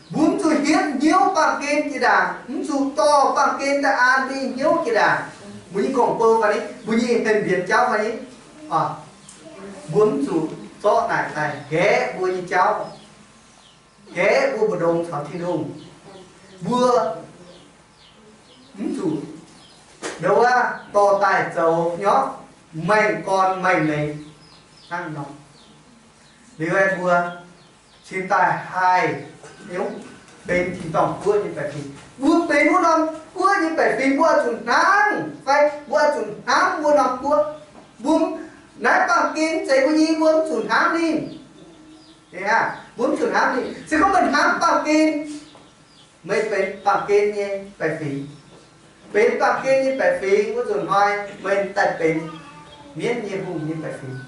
Mbuo mv zuqc hietv hnyouv baamh gen jiex ndaangc, mv zuqc dorh baamh gen daaih an mbuo nyei hnyouv jiex ndaangc. Mbuo nyei gorngv-bou fai ni, mbuo nyei henv mbienx jauv fai ni, mbuo mv zuqc zorqv naaic daaih nqaeqv mbuo nyei jauv, nqaeqv mbuo mbu'ndongx caux Tin-Hungh. Mbuo mv zuqc Nduov wuov dorh daaih zoux nyorqv maengh gorn maengh leiz hnangv nor. Liuz aeqv, mbuo cingx daaih haih nyungc benx tin-dorngh guoqv nyei baeqc fingx. Mbuo benx wuov norm guoqv nyei baeqc fingx, mbuo oix zuqc hnamv fai mbuo oix zuqc hnamv wuov norm guoqv. Mbuo naaiv baamh gen zeiz mbuo nyei, mbuo mv zuqc hnamv ninh. Mbuo mv zuqc hnamv ninh. Se gorngv meih hnamv baamh gen, meih benx baamh gen nyei baeqc fingx. Benx baamh gen nyei baeqc fingx wuov nzunc hnoi, meih daaih benx mienv nyei hungh nyei baeqc fingx.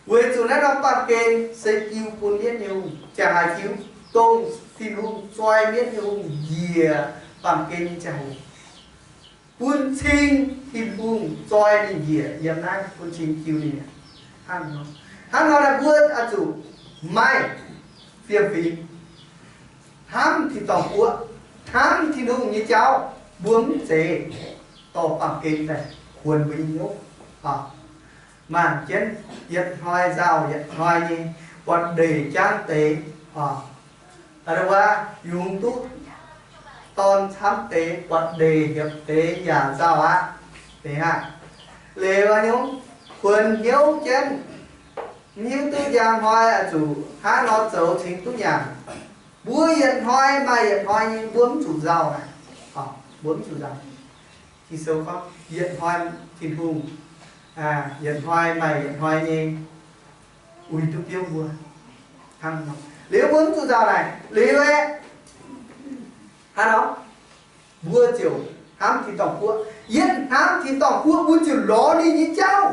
Weic zuqc naaiv norm baamh gen se jiu bun mienv nyei hungh, ziangh haaix jiu, dongh Tin-Hungh zoi mienv nyei hungh njiec baamh gen nyei ziangh hoc, bun cing Tin-Hungh zoi ninh njiec yiem naaiv, bun cing jiu ninh. Hnangv nor, hnangv nor naaic mbuo oix zuqc maaih fiem-fingx hnamv tin-dorngh guoqv, hnamv Tin-Hungh nyei jauv, mbuo mv zeiz dorh baamh gen daaih kuonx mbuo nyei hnyouv. Mangc jienv yietc hnoi nzauh yietc hnoi nyei, buatc ndeic jangv deix, wuov yungz duqv dorn camv deix, buatc ndeic hiepc deix yaac nzauh aqv. Leiz aqv, nyungc kuonx hnyouv jienv, mv hiuv duqv njang hnoi oix zuqc hnangv nor zoux cingx duqv nyanc. Mbuo yietc hnoi maaih yietc hnoi nyei, mbuo mv zuqc nzauh naaic. Mbuo mv zuqc nzauh. Ging-Sou gorngv yietc hnoi Tin-Hungh, yietc hnoi maaih yietc hnoi nyei uix duqv biouv mbuo. Hnangv nor, liuz mbuo mv zuqc nzauh naaic, liuz aeqv, hnangv nor, mbuo ziouc hnamv tin-dorngh guoqv. Yietv hnamv tin-dorngh guoqv, mbuo ziouc lorz ninh nyei jauv.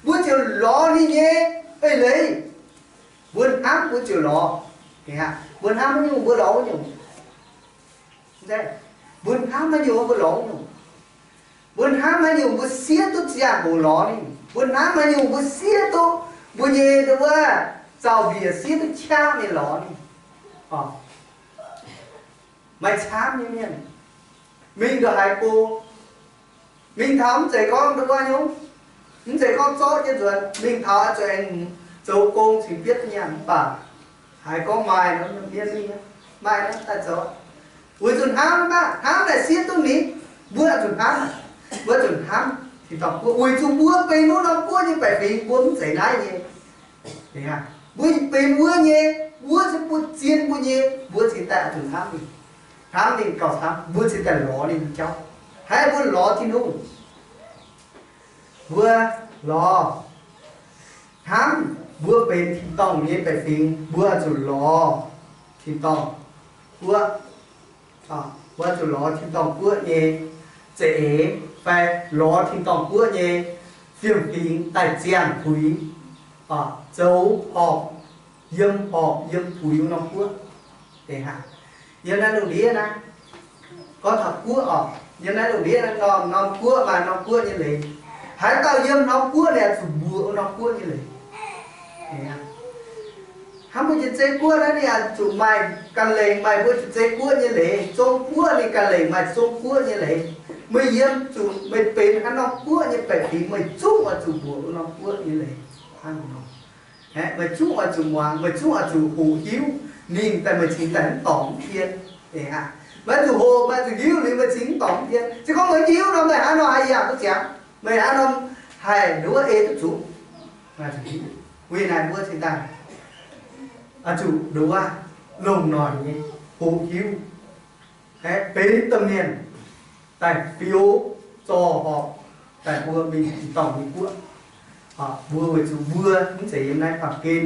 Mbuo ziouc lorz ninh nyei eix leiz. Mbuo hnamv mbuo ziouc lorz. Mbuo hnamv haaix nyungc mbuo lorz wuov nyungc. Mbuo hnamv haaix nyungc mbuo lorz wuov nyungc. Mbuo hnamv haaix nyungc mbuo siev duqv ziangh hoc lorz ninh. Mbuo hnamv haaix nyungc mbuo siev duqv mbuo nyei nduov wuov zaux-mbiec siev duqv qaqv mingh lorz ninh. Maaih camv nyei mienh mingh ndongc haaix go, mingh taux mv zeiz gorngv nduov wuov nyungc, mv zeiz gorngv zorqv jienv nzuonx, mingh taux oix zuqc aengx zoux gong cingx bietv nyanc mv baac haiz gorngv maaih nor, mienh mingh, maaih nor daaih zoux. Weic zuqc hnamv mv baac hnamv naaic siev duqv ninh, mbuo oix zuqc hnamv, mbuo oix zuqc hnamv tin-dorngh guoqv, weic zuqc mbuo benx wuov norm guoqv nyei baeqc fingx, mbuo mv zeiz naaiv nyei. Mbuo benx wuov nyei, wuov se bun zien mbuo nyei, mbuo cingx daaih oix zuqc hnamv ninh. Hnamv ninh gauh camv, mbuo cingx daaih lorz ninh nyei jauv. Haiz mbuo lorz Tin-Hungh, mbuo lorz, hnamv mbuo benx tin-dorngh nyei baeqc fingx, mbuo oix zuqc lorz tin-dorngh guoqv. Mbuo oix zuqc lorz tin-dorngh guoqv nyei za'eix fai lorz tin-dorngh guoqv nyei fiem-fingx daaih ziangh puix, zoux horpc, yiem horpc yiem puix wuov norm guoqv. Yiem naaiv lungh ndiev naaiv, gorngv taux guoqv oc, yiem naaiv lungh ndiev naaiv norm norm guoqv maaih norm guoqv nyei leiz. Haaix dauh yiem norm guoqv ninh oix zuqc mbuoqc wuov norm guoqv nyei leiz. Hnangv mbuo nyei zeiv guoqv naaiv ninh oix zuqc maaih ganh lengc maaih mbuo nyei zeiv guoqv nyei leiz. Zong guoqv ninh ganh lengc maaih zong guoqv nyei leiz. Meih yiem zuqc meih benx haaix norm guoqv nyei baeqc fingx, meih zungv oix zuqc mbuoqc wuov norm guoqv nyei leiz. Hnangv nor, meih zungv oix zuqc muangx, meih zungv oix zuqc hoqc hiuv ninh daaih, meih cingx daaih mv dorngc mv tien. Meih zuqc hoqc, meih zuqc hiuv liuz meih cingx mv dorngc mv tien. Se gorngv meih mv hiuv nor, meih hnangv nor haih yangh duqv ziangx, meih hnangv nor haih nduov ei duqv zuqc. Weic naaiv mbuo cingx daaih oix zuqc nduov, longc noic nyei hoqc hiuv, benx domh mienh daaih biux zorc horpc daaih mbuo mingh tin-dorngh nyei guoqv. Mbuo weic zuqc mbuo mv zeiz yiem naaiv baamh gen,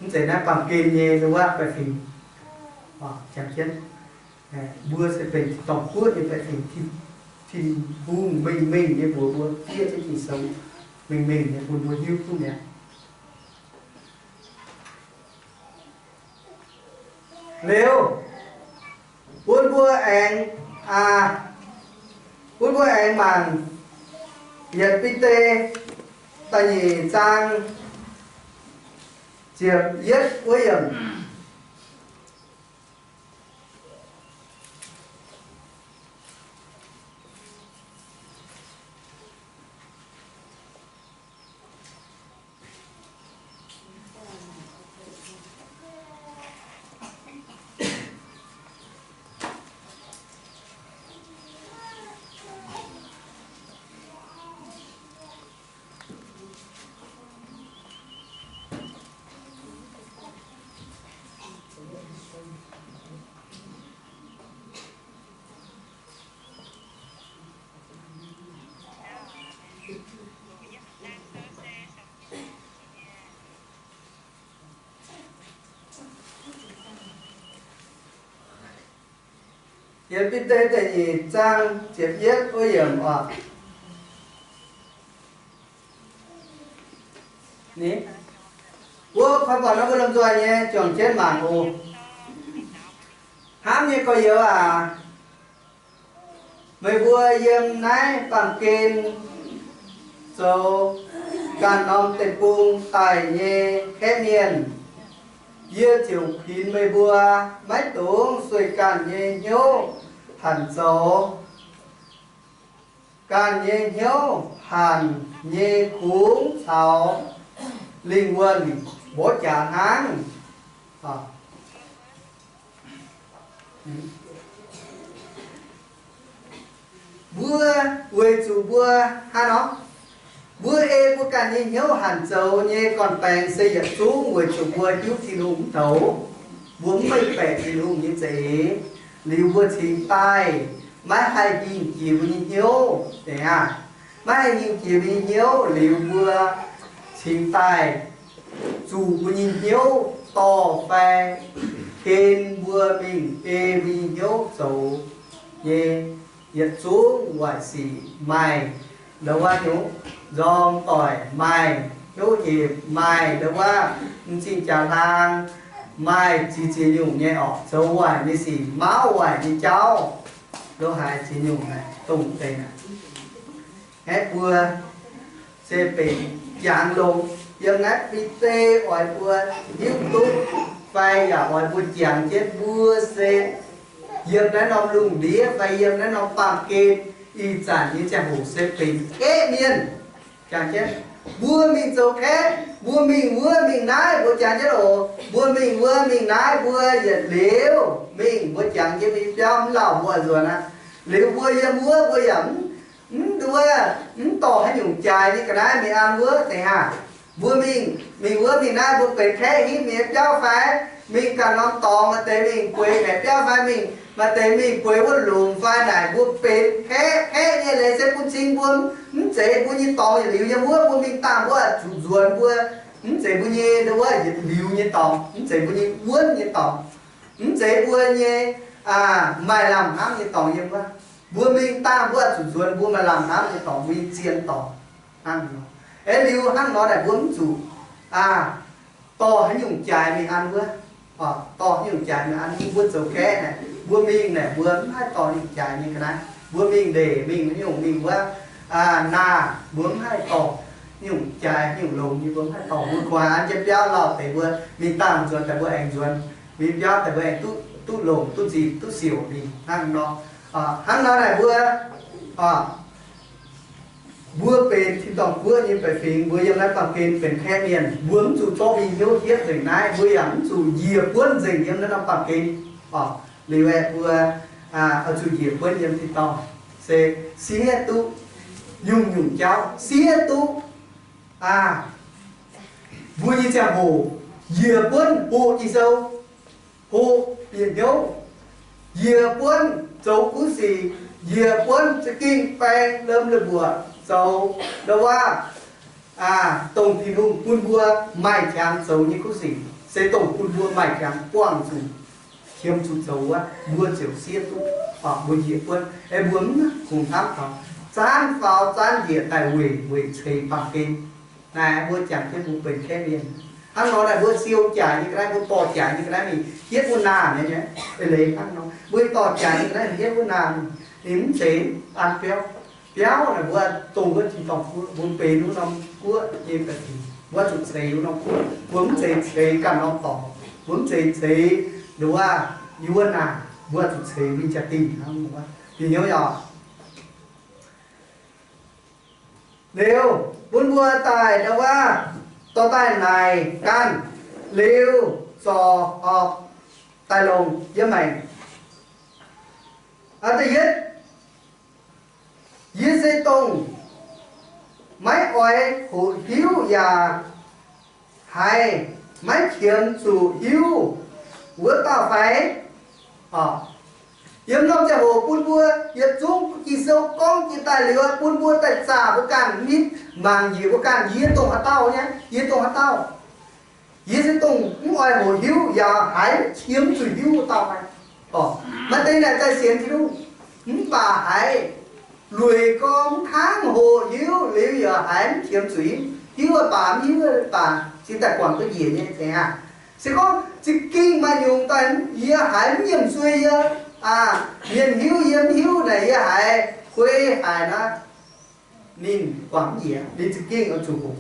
mv zeiz naaiv baamh gen nyei nduov baeqc fingx. Jangx jienv, mbuo se benx tin-dorngh guoqv nyei baeqc fingx. Tin-Hungh mengh mengh nyei mbuox mbuo, fiev jienv Ging-Sou mengh mengh nyei bun mbuo hiuv duqv mi'aqv. Liuz, bun mbuo aengx, bun mbuo aengx mangc Yietc Bide da'nyeic zaang ziepc yietv wuov yiemc. Yiem Bide da'nyeic zaang ziepc yietv wuov yiemc oc. Ni, wuov koi buatc nor mbuo lomh nzoih nyei juangc jienv mangc oc. Hnamv nyei gorx-youz aac, meih mbuo yiem naaiv baamh gen zoux ganh norm deic-bung daic nyei kaeqv mienh, yie ziouc kuinx meih mbuo maiv dungx sueih ganh nyei hnyouv hanc zoux. Ganh nyei hnyouv hanc nyei kungx caux lingh wuonh mbuov jaax hnangv. Mbuo weic zuqc mbuo hnangv nor, mbuo ei mbuo ganh nyei hnyouv hanc zoux nyei gorn-baengx se yietc zungv weic zuqc mbuo hiuv Tin-Hungh mv douz, mbuo mv meih baeqc Tin-Hungh nyei za'eix, liuz mbuo cingx daaih maiv haih hingh jiex mbuo nyei hnyouv, zeiz aqv. Maiv haih hingh jiex mbuo nyei hnyouv liuz, mbuo cingx daaih zuqc mbuo nyei hnyouv dorh fai ken mbuo mingh ei mbuo nyei hnyouv zoux nyei yietc zungv waaic sic, maaih ndau wuov hnyouv nzorng doic, maaih hnyouv hepc, maaih ndau wuov m'zing jaax hlang, maaih ziex ziex nyungc nyei orqc, zoux waaic nyei sic, mauv waaic nyei jauv, lo haaix ziex nyungc naaic dongh deix naaic. Aeqv, mbuo se benx jangx longx. Yiem naaiv Bide oix mbuo hiuv duqv fai yaac oix mbuo jangx jienv mbuo se yiem naaiv norm lungh ndiev fai yiem naaiv norm baamh gen ih zanc nyei ziangh hoc se benx kaeqv mienh. Jangx jienv mbuo mingh zoux kaeqv, mbuo mingh wuov mingh naaiv, mbuo jangx jienv oc. Mbuo mingh wuov mingh naaiv, mbuo yietc liuz mingh, mbuo jangx jienv mingh biauv mv lauh mbuo nzuonx aqv. Liuz mbuo yiem wuov mbuo yaac mv, mv nduov, mv dorh haaix nyungc jaaix nyei ga'naaiv mingh an wuov deix aqv. Mbuo mingh, mingh wuov mingh naaiv, mbuo benx kaeqv hitv mienh biauv fai mingh ganh norm dorngx, maaih deix mingh bueix maengx biauv fai mingh, maaih deix mingh bueix wuov lomc fai naaic, mbuo benx kaeqv. Kaeqv nyei leiz se bun cing mbuo mv zeiz mbuo nyei dorngx yietc liuz yiem wuov, mbuo mingh dangh mbuo zuqc nzuonx mbuo mv zeiz mbuo nyei wuov yietc liuz nyei dorngx, mv zeiz mbuo nyei wuonv nyei dorngx, mv zeiz mbuo nyei maaih lamh hnamv nyei dorngx yiem wuov. Mbuo mingh dangh mbuo zuqc nzuonx mbuo maaih lamh hnamv nyei dorngx, mbuo nyei zien dorngx hnangv nor. Aeqv, liuz hnangv nor naaic mbuo mv zuqc dorh haaix nyungc jaaix mingh an wuov. Dorh haaix nyungc jaaix mingh an wuov, mbuo zoux kaeqv naaic, mbuo mingh naaic mbuo mv haih dorh nyungc jaaix nyei ga'naaiv. Mbuo mingh ndeic, mingh haaix nyungc, mingh wuov naah, mbuo mv haih dorh nyungc jaaix nyungc longx nyei, mbuo mv haih dorh. Mbuo gu'nguaaic an jienv biauv lauh deix mbuo mingh dangh nzuonx daaih mbuo aengx nzuonx, mingh biauv daaih mbuo aengx duqv longc, duqv nzipc, duqv siouc mingh hnangv nor. Hnangv nor naaic mbuo, mbuo benx tin-dorngh guoqv nyei baeqc fingx, mbuo yiem naaiv baamh gen benx kaeqv mienh, mbuo mv zuqc zorqv mbuo nyei hnyouv hietv nzengc naaiv, mbuo yaac mv zuqc njiec buonv nzengc yiem naaiv norm baamh gen. Liuz aeqv, mbuo oix zuqc njiec buonv yiem tin-dorngh, se siev duqv nyungc-nyungc jauv, siev duqv mbuo nyei ziangh hoc, njiec buonv hoqc Ging-Sou, hoqc bieqc hnyouv, njiec buonv zoux kuv sic, njiec buonv za'gengh baeng lomh la'mbuoqc zoux ndau-waav, dongh Tin-Hungh bun mbuo maaih qangx zoux nyei kuv sic, se dongh bun mbuo maaih qangx buangh zuqc, qiemx zuqc zoux wuov, mbuo ziouc siev duqv, mbuo njiec buonv, mbuo mv kungx hnamv taux zaanv faaux zaanv njiec daaih weic, weic ceix baamh gen. Naaiv mbuo jangx jienv mbuo benx kaeqv mienh. Hnangv nor naaic mbuo siou jaaix nyei ga'naaiv, mbuo dorh jaaix nyei ga'naaiv mingh hietv wuov naah nyei, eix leiz hnangv nor. Mbuo dorh jaaix nyei ga'naaiv mingh hietv wuov naah, ninh mv zeiz an biauv. Biauv naaic mbuo dongh wuov tin-dorngh guoqv, mbuo benx wuov norm guoqv nyei baeqc fingx, mbuo zuqc ceix wuov norm guoqv. Mbuo mv zeiz ceix ganh norm dorngx, mbuo mv zeiz ceix nduov yie wuov naah, mbuo zuqc ceix mingh jaa-dingh hnangv nor. Bieqc hnyouv yaac liuz, bun mbuo daaih ndau-waav dorh daaih naaic ganh liuz zorc horpc daaih longc yiem maengc. Da'yietv, yie se dongh maiv oix hoqc hiuv yaac haiz maiv qiemx zuqc hiuv wuov dauh fai? Yiem norm ziangh hoc bun mbuo yietc zungv Ging-Sou gorngv jiex daaih liuz, bun mbuo daaih zaah mbuo ganh nitv mangc njiec mbuo ganh, yie dongh haaix dauh nyei? Yie dongh haaix dauh? Yie se dongh mv oix hoqc hiuv yaac haiz maiv qiemx zuqc hiuv wuov dauh fai? Orqc, maaih deix naaic daaih sienx Tin-Hungh, mv baac haiz lueic gorngv hnangv hoqc hiuv liuz yaac haiz mv qiemx zuqc hiuv. Hiuv baac mv hiuv baac cingx daaih guangc duqv njiec nyei. Hnangv se gorngv za'gengh maaih nyungc daaih yie haiz mv nyiemc zuiz yie, mienh hiuv yie mv hiuv naaic yie haiz kuei haic nor, ninh guangc mv njiec, ninh za'gengh oix zuqc hoqc.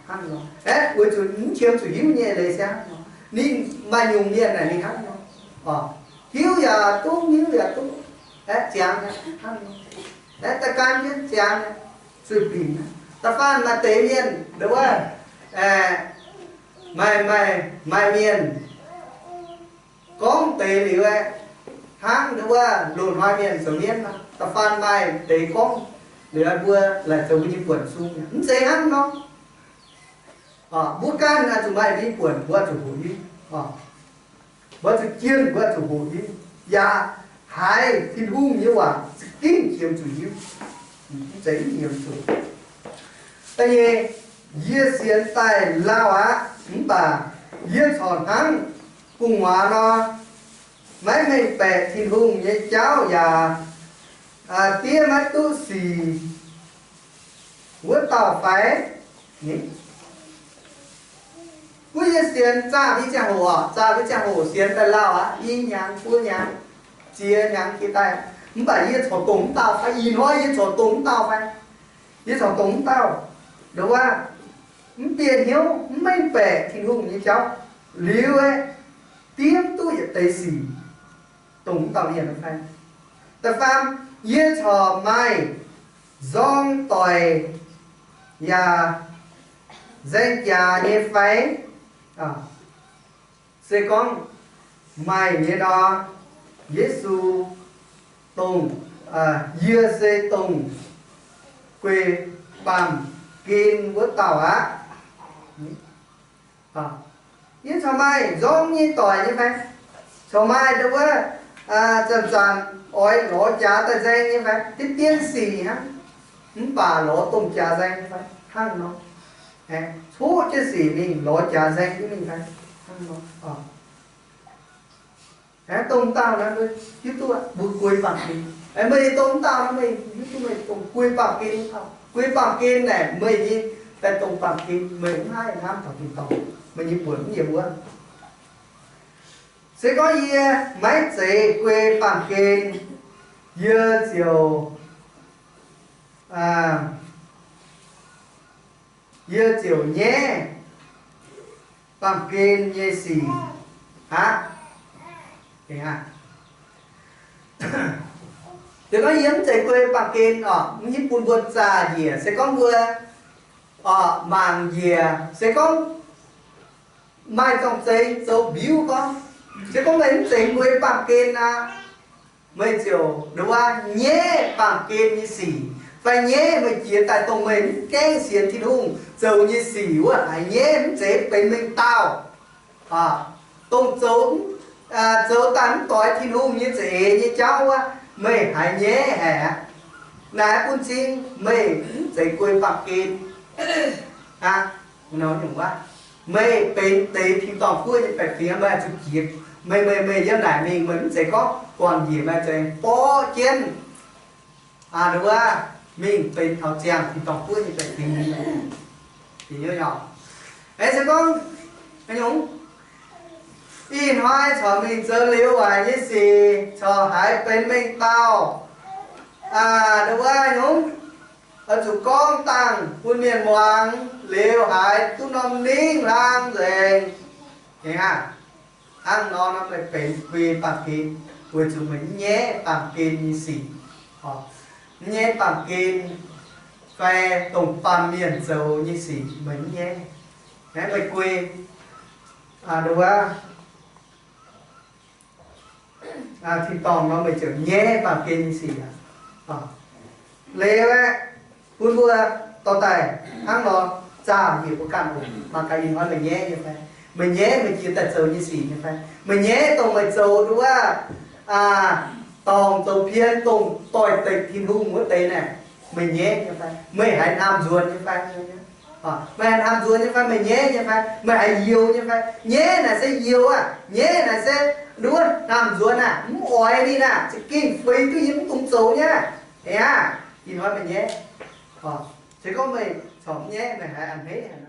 Hnangv nor, aeqv, weic zuqc mv qiemx zuqc hiuv nyei leiz se hnangv nor. Ninh maaih nyungc mienh naaic ninh hnangv nor, hiuv yaac duqv, hiuv yaac duqv, aeqv, ziangx hnangv nor, aeqv, da'gan jienv ziangx, zuiz-binc. Da'faanh maaih deix mienh nduov, maaih, maaih, maaih mienh gorngv deix liuz aeqv, hnangv nduov loz-hnoi mienh zoux mienv nor, da'faanh maaih deix gorngv liuz mbuo laaic zoux mbuo nyei buonc sung. Mv zeiz hnangv nor. Mbuo ganh oix zuqc maaih mbuo nyei buonc, mbuo oix zuqc hoqc hiuv. Mbuo zuqc jienh, mbuo oix zuqc hoqc hiuv, yaac haiz Tin-Hungh nyei waac za'gengh qiemx zuqc hiuv. Mv zeiz mv qiemx zuqc. Da'nyeic, yie sienx daaih lauh aqv, mv baac yie corc hnangv gu'nguaaz nor, maiv mengh baeqc Tin-Hungh nyei jauv yaac diev maiv duqv sic wuov dauh fai? Gunv yie sienx zaah mbuo ziangh hoc, zaah mbuo ziangh hoc sienx daaih lauh aqv, i hnyangx buo hnyangx, ziex hnyangx jiex daaih, mv baac yie corc dongh mv dauh fai? Ih hnoi yie corc dongh mv dauh fai? Yie corc dongh mv dauh, nduov, mv bieqc hnyouv, mv mengh baeqc Tin-Hungh nyei jauv liuz aeqv, diev duqv yietc deix sic dongh mv dauh mienh fai? Da'faam, yie corc maaih nzorng doic yaac nzaeng jaax nyei fai? Se gorngv maaih nyei nor, Yesu dongh, yie se dongh guei baamh gen wuov dauh aqv. Yie corc maaih nzorng nyei doic nyei fai? Corc maaih nduov, zanc-zanc oix lorz jaax daaih nzaeng nyei fai? Dien dien sic hnangv, mv baac lorz dongh jaax nzaeng nyei fai? Hnangv nor, coqv jienv sic mingh lorz jaax nzaeng jienv mingh fai? Hnangv nor, dongh dauh naaiv hiuv duqv mbuo guei baamh gen. Meih dongh dauh naaiv meih hiuv duqv meih dongh guei baamh gen. Guei baamh gen naaic meih nyei daaih dongh baamh gen, meih mv haih hnamv taux tin-dorngh, meih nyei buonc mv yiem wuov. Se gorngv yie maiv zeiz guei baamh gen, yie ziouc, yie ziouc nyaiv baamh gen nyei sic aqv. Se gorngv yie mv zeiz guei baamh gen orqc, mv hiuv bun mbuo zaah njiec. Se gorngv mbuo orqc mangc njiec, se gorngv maaih zorng-zengx zoux mbiuv gorngv, se gorngv meih mv zeiz guei baamh gen aqv, meih ziouc nduov nyaiv baamh gen nyei sic, fai nyaiv meih jiex daaih dongh meih mv gaengh sienx Tin-Hungh zoux nyei sic wuov haiz nyaiv, mv zeiz benx mengh dauh dongh zoux, zoux daaih mv doix Tin-Hungh nyei za'eix nyei jauv wuov, meih haiz nyaiv haic aqv. Naaiv bun cing meih mv zeiz guei baamh gen aqv. Nor nyungc wuov, meih benx deix tin-dorngh guoqv nyei baeqc fingx, meih zuqc jiex, meih, meih, meih yiem naaic mingh, meih mv zeiz gorngv guangc njiec, meih zeiz borqv jienv nduov mingh benx taux ziangh tin-dorngh guoqv nyei baeqc fingx. Aeqv, se gorngv nyungc, ih hnoi corc mingh zoux liuz waaic nyei sic, corc haiz benx mengh dauh, nduov nyungc, oix zuqc gorngv dangh bun mienh muangx liuz haiz duqv norm ningv hlang nzengc. Hnangv nor, nor meih benx guei baamh gen, weic zuqc meih mv nyaiv baamh gen nyei sic, mv nyaiv baamh gen fai dongh baamh mienh zoux nyei sic meih mv nyaiv. Naaiv meih guei, nduov, tin-dorngh nor meih ziouc nyaiv baamh gen nyei sic aqv. Leiz aeqv, bun mbuo dorh daaih hnangv nor zaah njiec mbuo ganh oc. Mangc gaax ih hnoi meih nyaiv nyei fai? Meih nyaiv meih jiex daaih zoux nyei sic nyei fai? Meih nyaiv dongh meih zoux nduov, dorngc zoux pien dongh doix-dekc Tin-Hungh wuov deix naaic, meih nyaiv nyei fai? Meih haiz hnamv nzuonx nyei fai? Meih haiz hnamv nzuonx nyei fai? Meih nyaiv nyei fai? Meih haiz youx nyei fai? Nyaiv naaic se youx aqv. Nyaiv naaic se Nduov hnamv nzuonx aah, mv oix ninh aah, za'gengh feix duqv yie mv dungx zoux nyei aqv. Ih hnoi meih nyaiv, se gorngv meih corc mv nyaiv, meih haiz a'hneiv.